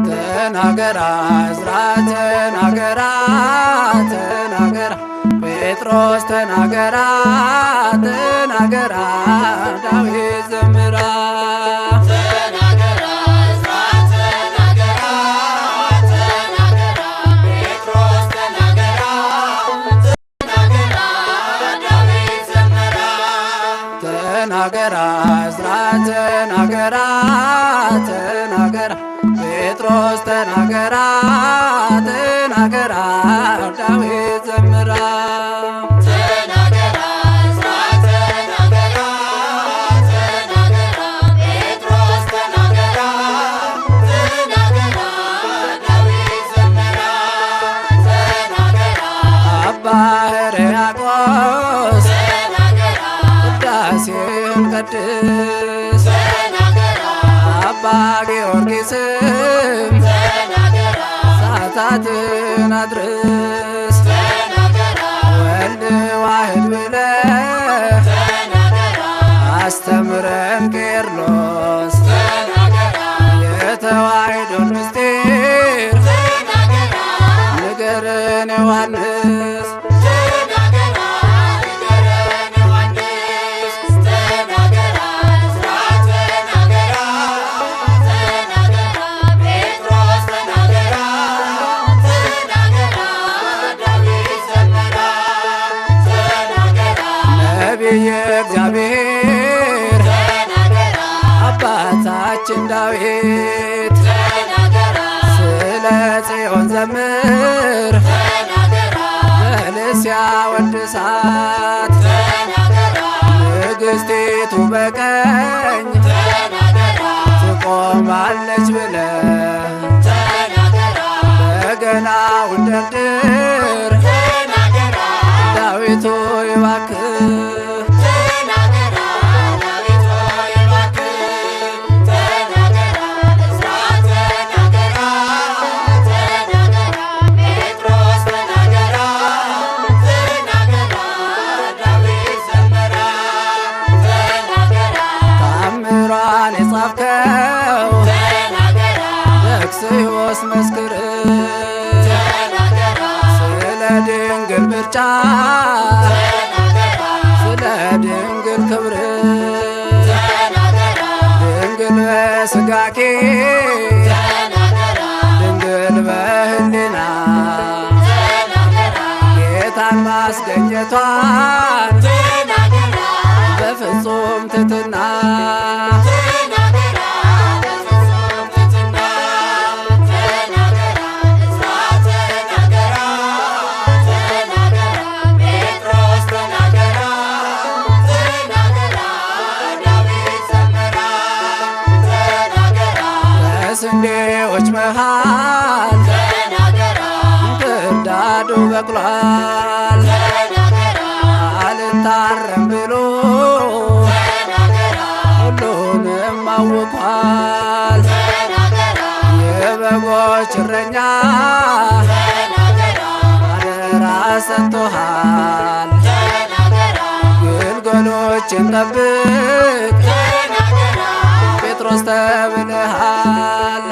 ተናገራ ዕዝራ ተናገራ፣ ተናገራ ጴጥሮስ ተናገራ፣ ተናገራ ዳዊት ዘምራ። ተናገራ ዕዝራ ተናገራ፣ ተናገራ ጴጥሮስ ተናገራ፣ ተናገራ ዳዊት ዘመራ። ተናገራ ዕዝራ ተናገራ፣ ተናገራ ጴጥሮስ ተናገራ፣ ተናገራ ዳዊት ዘምራ። ተናገራ ዕዝራ ተናገራ፣ ተናገራ ጴጥሮስ ተናገራ፣ ተናገራ ዳዊት ዘመራ። ተናገራ አባ ሕርያቆስ ተናገራ ቅዳሴን ቀድስ፣ ተናገራ አባ ጊዮርጊስም ተናገራ ሰዓታትን አድርስ፣ ተናገራ ወልድ ዋህድ ብለህ ተናገራ አስተምረን ቄርሎስ፣ ተናገራ የተዋሕዶን ምስጢር ተናገራ ንገረን ዮሐንስ። ተናገራ ንገረን ዮሐንስ። ተናገራ ዕዝራ ተናገራ፣ ተናገራ ጴጥሮስ ተናገራ፣ ተናገራ ዳዊት ዘመራ። ተናገራ ነቢየ እግዚአብሔር ተናገራ አባታችን ዳዊት ተናገራ ስለ ጽዮን ዘምር ተናገራ በልስያ ወድሳት፣ ተናገራ ንግሥቲቱ በቀኝ ተናገራ ትቆማለች ብለህ ተናገራ በገናውን ደርድር ተናገራ ዳዊት ሆይ እባክህ። ተናገራ ዳዊት ሆይ እባክህ። ተናገራ ዕዝራ ተናገራ፣ ተናገራ ጴጥሮስ ተናገራ፣ ተናገራ ዳዊት ዘመራ። ተናገራ ታምሯን የጻፍከው ተናገራ ደክስዮስ መስክር፣ ተናገራ ስለ ድንግል ምርጫ ተናገራ ስለ ድንግል ክብር፣ ተናገራ ድንግል በስጋኪ ተናገራ ድንግል በህሊና ተናገራ ጌታን ማስገኘቷን ተናገራ በፍጹም ትትና ተናገራ በፍጹም ትሕትና። ተናገራ ዕዝራ ተናገራ፣ ተናገራ ጴጥሮስ ተናገራ፣ ተናገራ ዳዊት ዘመራ። ተናገራ በስንዴዎች መሃል ተናገራ እንክርዳዱ በቅሏል፣ ተናገራ አልታረም ብሎ ተናገራ ሁሉንም አውቋል። ተናገራ የበጎች እረኛ ተናገራ አደራ ሰጥቶሃል፣ ተናገራ ግልገሎችን ጠብቅ ተናገራ ጴጥሮስ ተብለሃል።